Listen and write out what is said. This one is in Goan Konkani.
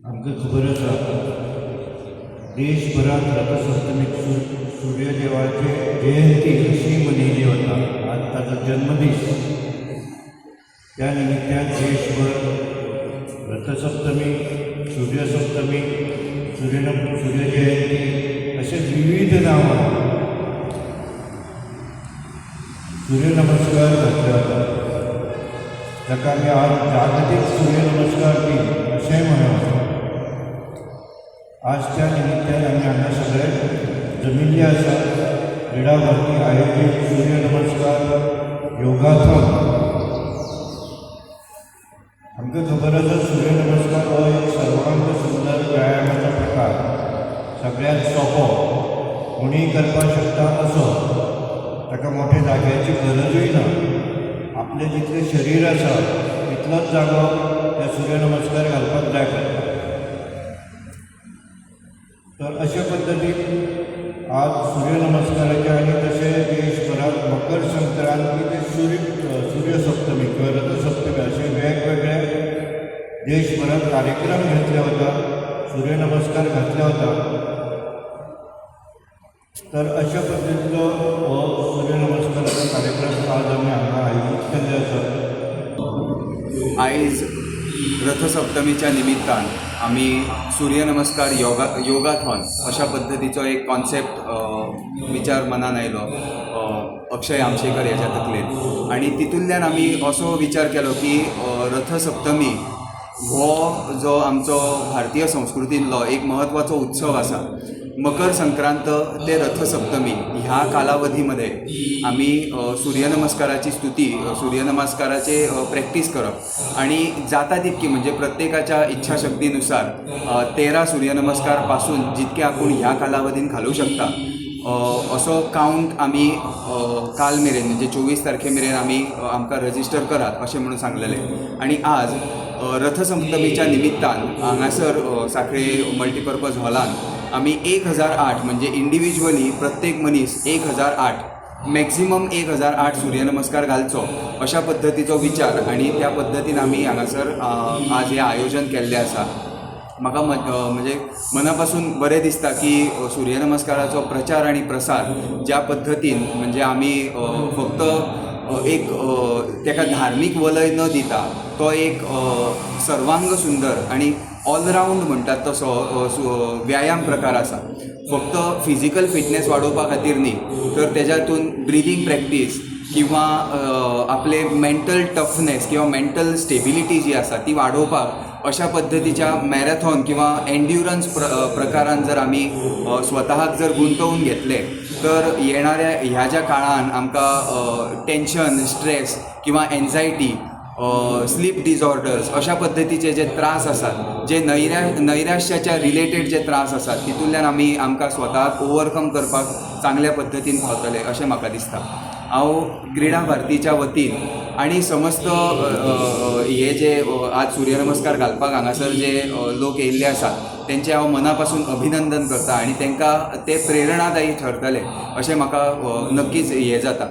आमकां खबर आसा, देशभरात रथसप्तमीक सूर्यदेवाचे जयंती अशी मनयली वता. आज ताजो जन्मदीस. त्या निमित्तान देशभर रथसप्तमी, सूर्यसप्तमी, सूर्य जयंती असे विविध नांवां सूर्यनमस्कार घातले वतात, ताका आमी आज जागतीक सूर्यनमस्कार दिन अशेंय म्हणूं. आज त्या निमित्तान आमी हांगा सगळे जमिल्ले आसा. क्रिडा भारती आयोजीत सूर्यनमस्कार योगाथॉन. आमकां खबर आसा, सूर्यनमस्कार हो एक सर्वांग सुंदर व्यायामाचो प्रकार, सगळ्यांत सोंपो, कोणीय करपाक शकता असो. ताका मोठ्या जाग्याची गरजूय ना. आपलें जितलें शरीर आसा तितलोच जागो त्या सूर्यनमस्कार घालपाक जाय पडटा. तर अशे पद्दतीन आज सूर्यनमस्काराचे आनी तशें देशभरात मकर संक्रांती ते सूर्यसप्तमी किंवा रथसप्तमी असे वेगवेगळे देशभरात कार्यक्रम घेतले वता, सूर्यनमस्कार घातले वता. तर अशा पद्दतीचो हो सूर्यनमस्काराचो कार्यक्रम आज आमी हांगा आयोजीत केल्ले आसा. आयज रथसप्तमीच्या निमित्तान आमी सूर्यनमस्कार योगाथॉन अशा पद्दतीचो एक कॉन्सेप्ट, विचार मनान आयलो अक्षय आमशेकर ह्याच्या तकलेन आनी तितूंतल्यान आमी असो विचार केलो की रथसप्तमी हो जो आमचो भारतीय संस्कृतींतलो एक म्हत्वाचो उत्सव आसा, मकर संक्रांत ते रथसप्तमी ह्या कालावधीमध्ये आमी सूर्यनमस्काराची स्तुती, सूर्यनमस्काराचे प्रॅक्टीस करप आणि जाता तितकी, म्हणजे प्रत्येकाच्या इच्छाशक्तीनुसार 13 सूर्यनमस्कार पासून जितके आपूण ह्या कालावधीन घालूं शकता असो कावंट आमी काल मेरेन, म्हणजे 24 तारखे मेरेन आमी आमकां रजिस्टर करात अशें म्हणून सांगलेलें. आनी आज रथसप्तमीच्या निमित्तान हांगासर साखळे मल्टीपर्पज हॉलान आमी 1008, म्हणजे इंडिविज्युअली प्रत्येक मनीस 1008, मॅक्झिमम 1008 सूर्यनमस्कार घालचो अशा पद्दतीचो विचार आनी त्या पद्दतीन आमी हांगासर आज हें आयोजन केल्लें आसा. म्हाका म्हणजे मना पासून बरें दिसता की सूर्यनमस्काराचो प्रचार आनी प्रसार ज्या पद्दतीन, म्हणजे आमी फक्त एक ताका धार्मीक वलय न दिता तो एक सर्वांग सुंदर आनी ऑलरावंड म्हणटात तसो व्यायाम प्रकार आसा. फक्त फिजिकल फिटनेस वाडोवपा खातीर न्ही, तर तेज्यातून ब्रिदींग प्रॅक्टीस किंवा आपले मेंटल टफनेस किंवा मेंटल स्टेबिलिटी जी आसा ती वाडोवपाक अशा पद्दतीच्या मॅरेथॉन किंवा एन्ड्युरन्स प्रकारान जर आमी स्वताक जर गुंतोवन घेतले तर येणाऱ्या ह्या ज्या काळान आमकां टेंशन, स्ट्रेस किंवा एन्जायटी, स्लीप डिसऑर्डर्स अशा पद्दतीचे जे त्रास आसात, जे नैराश्याच्या रिलेटेड जे त्रास आसात, तितूंतल्यान आमी आमकां स्वताक ओवरकम करपाक चांगल्या पद्दतीन पावतले अशें म्हाका दिसता. हांव क्रिडा भारतीच्या वतीन आनी समस्त हे जे आज सूर्यनमस्कार घालपाक हांगासर जे लोक येयल्ले आसात तेंचें हांव मना पासून अभिनंदन करता आनी तांकां ते प्रेरणादायी ठरतले अशें म्हाका नक्कीच हें जाता.